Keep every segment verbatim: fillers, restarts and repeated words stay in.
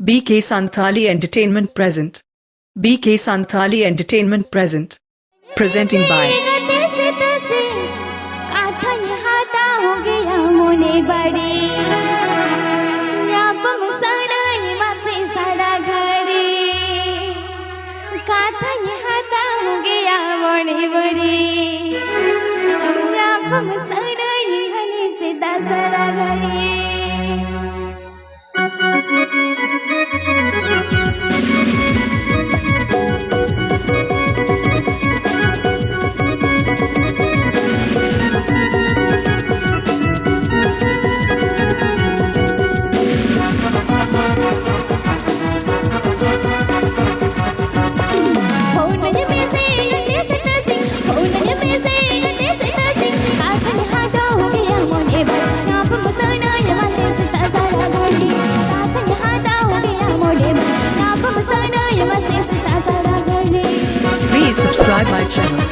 B K Santhali Entertainment present. B K Santhali Entertainment present. Presenting by. ᱠᱟᱴᱷᱟᱧ ᱦᱟᱛᱟᱣ ᱜᱮᱭᱟ ᱢᱚᱱᱮ ᱵᱟᱹᱲᱤ, ᱧᱟᱯᱟᱢ ᱥᱟᱱᱟᱧ ᱢᱟᱥᱮ ᱥᱟᱨᱟ ᱜᱷᱟᱹᱲᱤ᱾ ᱠᱟᱴᱷᱟᱧ ᱦᱟᱛᱟᱣ ᱜᱮᱭᱟ ᱢᱚᱱᱮ ᱵᱟᱹᱲᱤ, ᱧᱟᱯᱟᱢ ᱥᱟᱱᱟᱧ ᱦᱟᱱᱮ ᱥᱮᱛᱟᱜ ᱥᱟᱨᱟ ᱜᱷᱟᱹᱲᱤ᱾ Please subscribe my channel.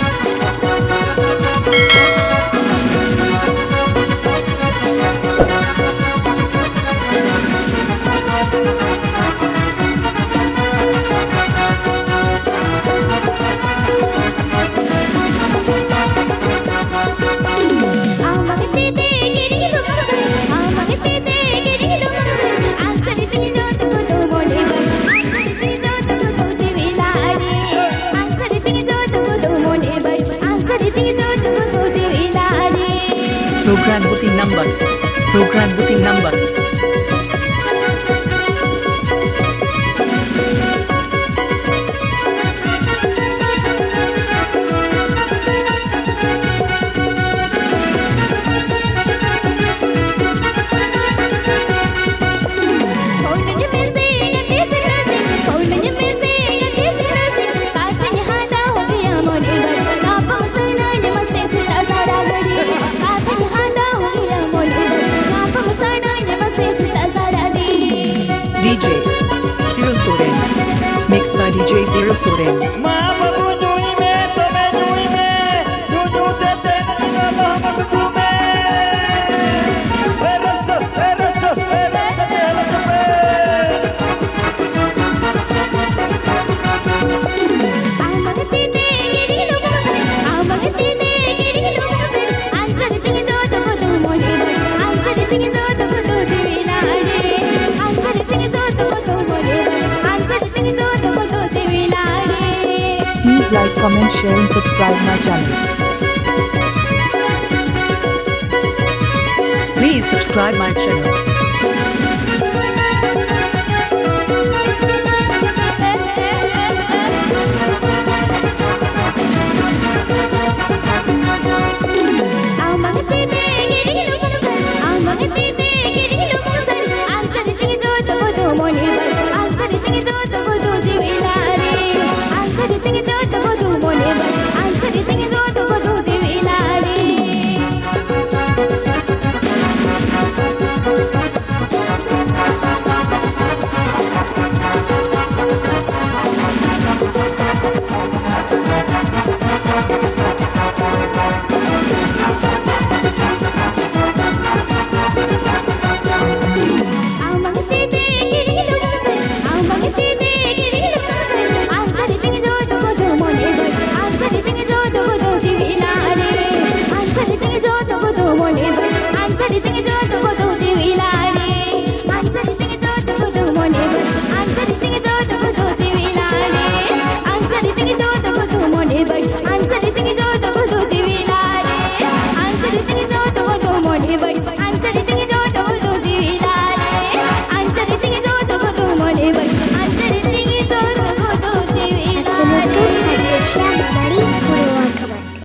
Program booking number. Program booking number. D J Cyril Soren. Mixed by D J Cyril Soren. ᱢᱟ ᱵᱟᱹᱵᱩ ᱧᱩᱭ ᱢᱮ, ᱫᱚᱢᱮ ᱧᱩᱭ ᱢᱮ, ᱧᱩ ᱧᱩ ᱛᱮ ᱛᱮᱦᱮᱧ ᱟᱹᱰᱤ ᱢᱟ ᱵᱟᱦᱟ ᱢᱟ ᱠᱩᱠᱩ ᱢᱮ᱾ ᱮ ᱨᱟᱹᱥᱠᱟᱹ, ᱮ ᱨᱟᱹᱥᱠᱟᱹ ᱛᱮ hello ᱪᱚᱯᱮ᱾ Like, comment, share and subscribe my channel. Please subscribe my channel.